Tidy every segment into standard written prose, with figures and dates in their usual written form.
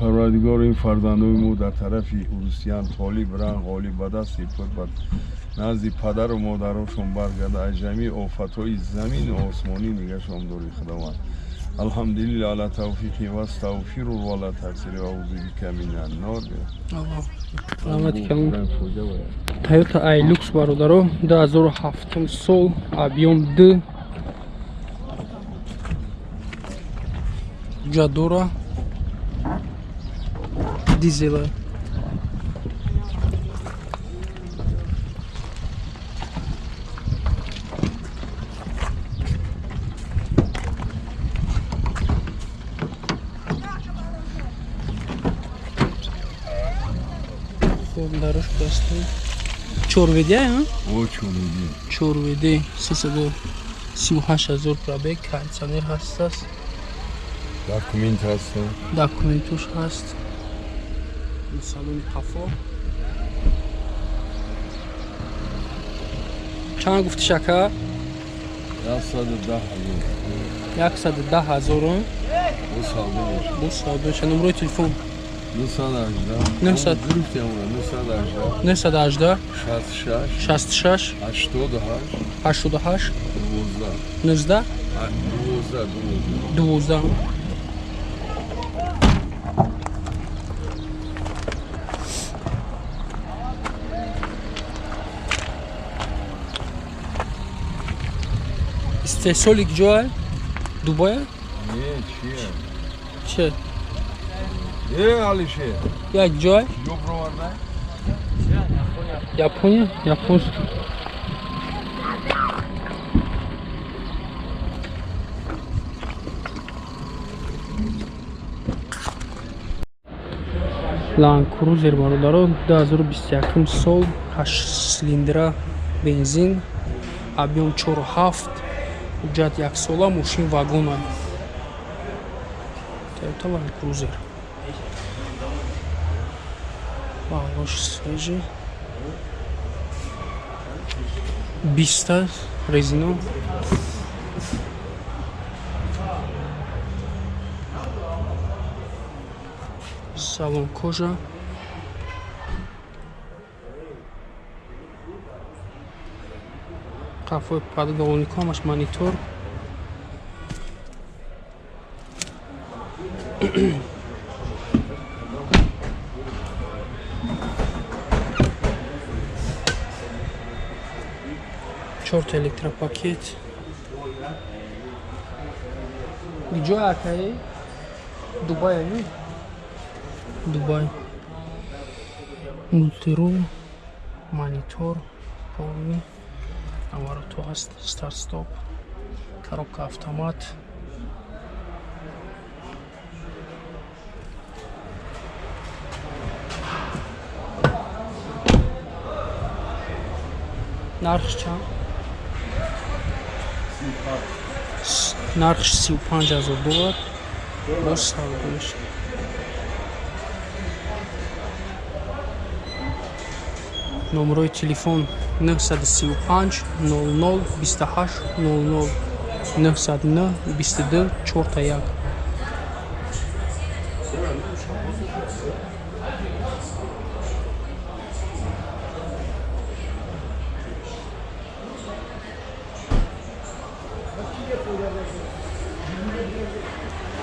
Парвардигор, ин фарзандои мо дар тарафи урусиян толиб ран ғолиб ба дасти пур ба назди падару модарошон баргарда, аз ҷамеи офатҳои замину осмонӣ нигашон дори Худованд. Алҳамдулилла ала тавфиқи ва астағфиру ва ла таксири ва аузу бика минан нор. Раҳмати калон. Toyota Hilux бародаро, 2007 сол, объем 2, ҷадора, дизела. Хуб, дарош баста. 4WD, а? О, 4WD. 4WD, 338 ҳазор пробег, кондитсионер ҳаст. Документ ҳаст. Документуш ҳаст. Салони қафо. Чанд гуфти шака? 110 ҳазор. 110 ҳазор. Бо савдо бошад. Бо савдо бошад. Номерои телефон? 918. 900. 918. 918. 66. 66. 88. 88. 12. 19. 12. 12. Истеҳсоли ҷой? Дубай? Не, чие? Че? Е, Алишер. Як ҷой? Ҷо бироварда? Япония? Японский. Land Cruiser бародаро, 2021 сол, 8 силиндра, бензин, объем 4.7, ҳуҷҷат яксола, мошин вагона. Toyota Land Cruiser. Балош свежий. 20 резино. Салон кожа. Қафои подголовникҳо ҳамаш монитор. Чорта электропакет. Ҷой акаи? Дубай аю? Дубай. Мультирул, монитор, полный. Наворотҳо ҳаст, старт-стоп, коробка автомат. Нархш чанд? Нархш 35 ҳазор доллар. Боз савдо мешавад. Номерои телефон 935 00 28 00 909 22 41.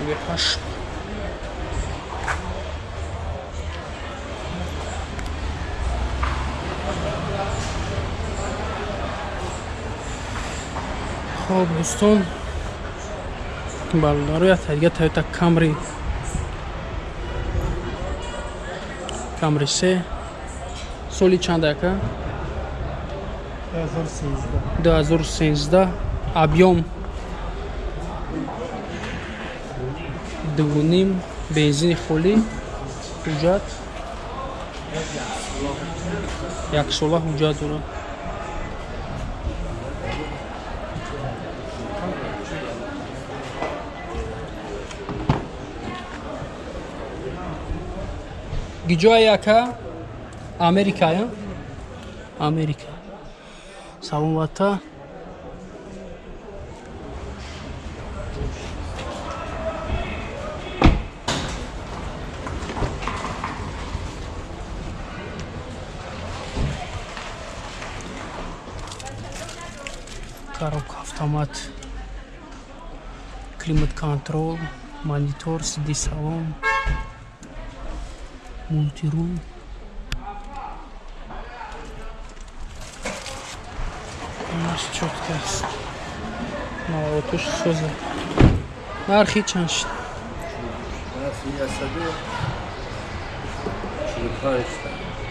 V8. Хоб дӯстон, бародаро, як дига Toyota Camry, Camry 3, соли чанд ака? 2013, объем 2.5, бензини холӣ, ҳуҷҷат яксола ҳуҷҷат дорад. Гиҷоя яка? Америка, я? Америка. Салом вата. Коробка автомат, климат-контрол, монитор, CD-салон, мультирул. Наш чётко аст. Навотуш соза. Нархи чанд шуд?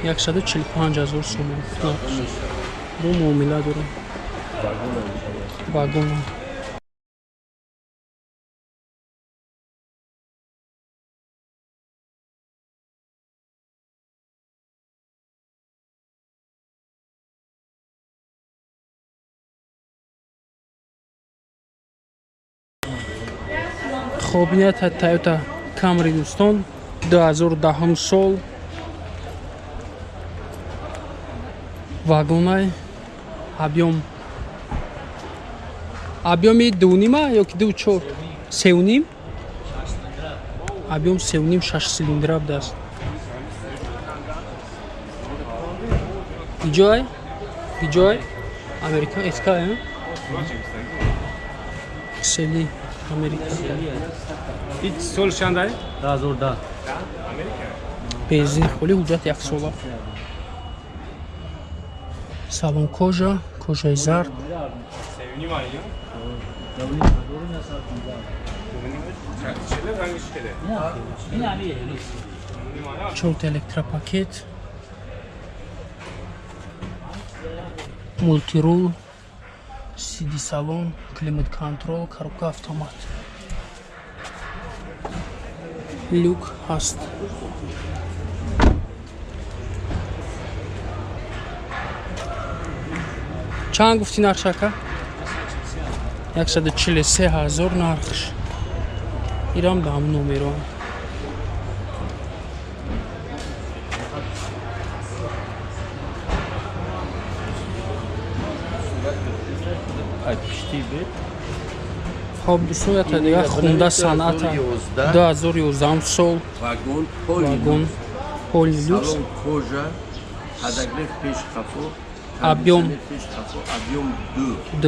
145 000 сомон. Бо муомила дорем. Вагон. Хоб, ният Toyota Camry дӯстон, 2010 сол, вагонай, объёми 2.5 ё ки 2.4, 3.5, объём 3.5, 6 силиндра будааст. Иҷой Америка СК, XL Америка. Ҳеҷ сол чанд? 2010. Бензин холи, ҳуҷҷат яксола. Салон кожа, кожаи зард. Чорта электропакет, мультирул, CD-салон, климат-контрол, коробка автомат. Люк ҳаст. Чанд гуфтӣ нархш, ака? 143 000 нархш. Ирам да ҳамун номеро. Хоб дӯстон, ята дигар хунда санъата, 2011 сол, вагон, вагон, поли люкс, салон кожа, подогрев пеш қафо, Объём. пеш қафо, объём 2. Д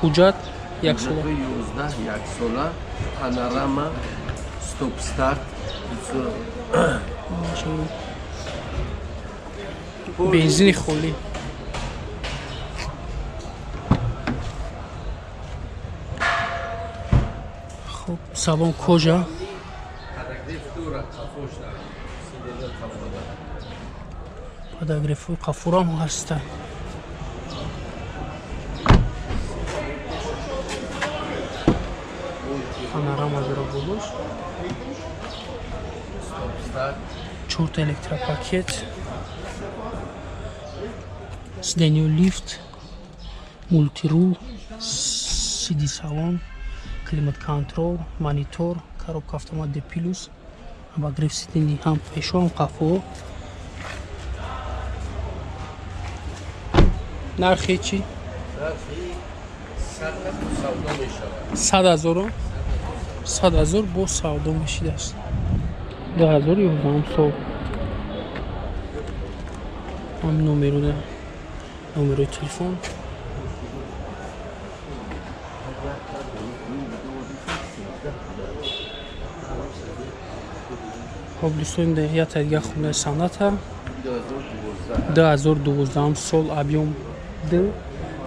ҳуҷҷат яксола. 11 яксола, панорама, стоп старт, бензини холӣ. Хоб, салон кожа, подогрев дора қафош, сидела қафода. Подогревҳои қафурам ҳаста. Панорама дора болош. Стоп старт, Чорта электропакет, сиденьё лифт, мультирул, CD-салон, климат-контрол, монитор, коробка автомат D плюс, обогрев сидений ҳам пешо, ҳам қафо. Нархи чӣ? Нархи 100 савдо мешавад. 100 ҳазоро? 100 ҳазор бо савдо мешидааст. 2011 сол. Ҳам номеро, номерои телефон. Хоб дӯстон, ята дигар хонаи санъата, 2012, 2012 сол, объём д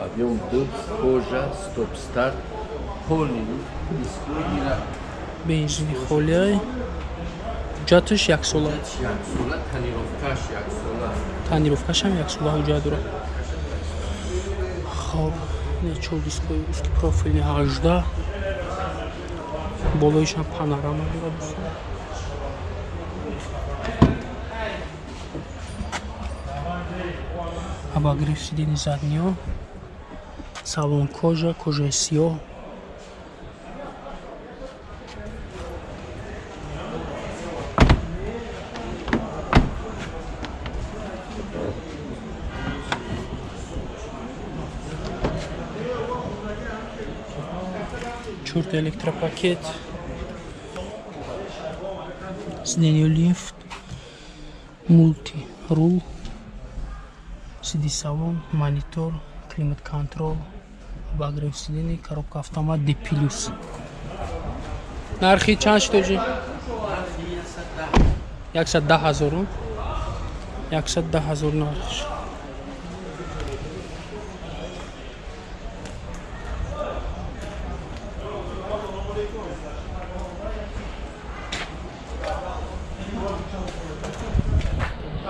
объём 2, кожа, стоп старт, полный дисплей ира. Бензини холиай, ҳуҷҷаташ яксола. Яксола, тонировкаш яксола. Тонировкашам яксола ҳуҷҷат дорад. Хоб, чор дискои узкопрофильный 18, болоишам панорама дорад дӯстон. Обогрев сидени задниё, салон кожа, кожаи сиёҳ. Чорта электропакет, сиденьё лифт, мулти рул, CD-салон, монитор, климат-контрол, Обогрев сидений, коробка автомат D плюс. Нархи чанд шуд оҷи? 110 ҳазору? 110 ҳазор нархш.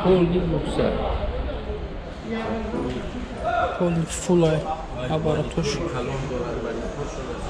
Полный люкса. Полный фулай аппаратуш. Калон дорад, вале пошон аз